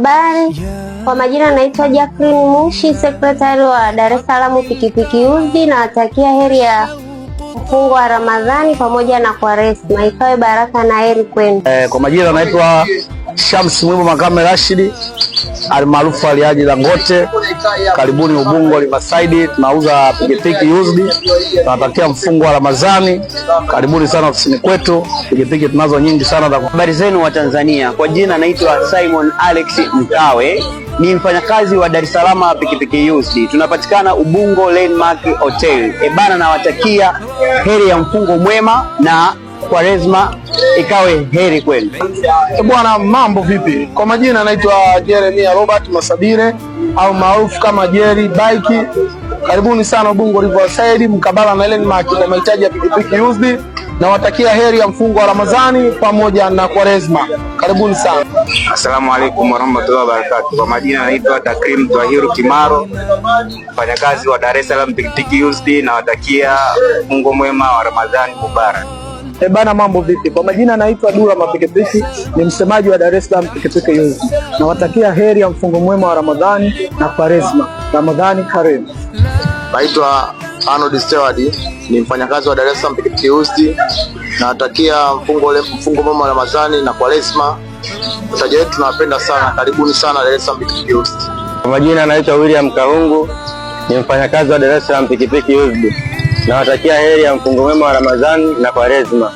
Habari, kwa majina naitwa Jacqueline Mushi, sekretari wa Dar es Salaam Pikipiki Used. Nawatakia heri ya mfungo wa Ramadhani pamoja na Kwaresma, ikawe baraka na heri kwenu. Kwa majina naitwa Shams Mwibo Makame Rashidi almaarufu Aliaji Dangote. Karibuni Ubungo Riverside, tunauza pikipiki used. Tunatakia mfungo wa Ramadhani. Karibuni sana ofisini kwetu, pikipiki tunazo nyingi sana za Habari zenu wa Tanzania, kwa jina naitwa Simon Alex Mkawe, ni mfanyakazi wa Dar es Salaam Pikipiki Used. Tunapatikana Ubungo Landmark Hotel. E bana, nawatakia heri ya mfungo mwema na Kwaresma ikawe heri kwenu. Bwana, mambo vipi? Kwa majina naitwa Jeremia Robert Masabire au maarufu kama Jerry Bike. Karibuni sana Ubungo Riverside mkabala na Landmark kwa mahitaji ya pikipiki used. Nawatakia heri ya mfungo wa Ramadhani pamoja na Kwaresma. Karibuni sana. Asalamu alaikum warahmatullahi wabarakatuh. Kwa majina naitwa Takrim Twahiru Kimaro, mfanyakazi wa Dar es Salaam Pikipiki Used. Nawatakia mfungo mwema wa Ramadhani Mubarak. E bana, mambo vipi? Kwa majina naitwa Dula Mapikipiki, ni msemaji wa Dar es Salaam Pikipiki Used. Nawatakia heri ya mfungo mwema wa Ramadhani na Kwaresma. Ramadhani karimu. Naitwa Arnold Stewart, ni mfanyakazi wa Dar es Salaam Pikipiki Used. Nawatakia mfungo mwema wa Ramadhani na Kwaresma. Wateja wetu tunawapenda sana, karibuni sana Dar es Salaam Pikipiki Used. Kwa majina naitwa William Karungu, ni mfanyakazi wa Dar es Salaam Pikipiki Used. Nawatakia heri ya mfungo mwema wa Ramadhani na Kwaresma.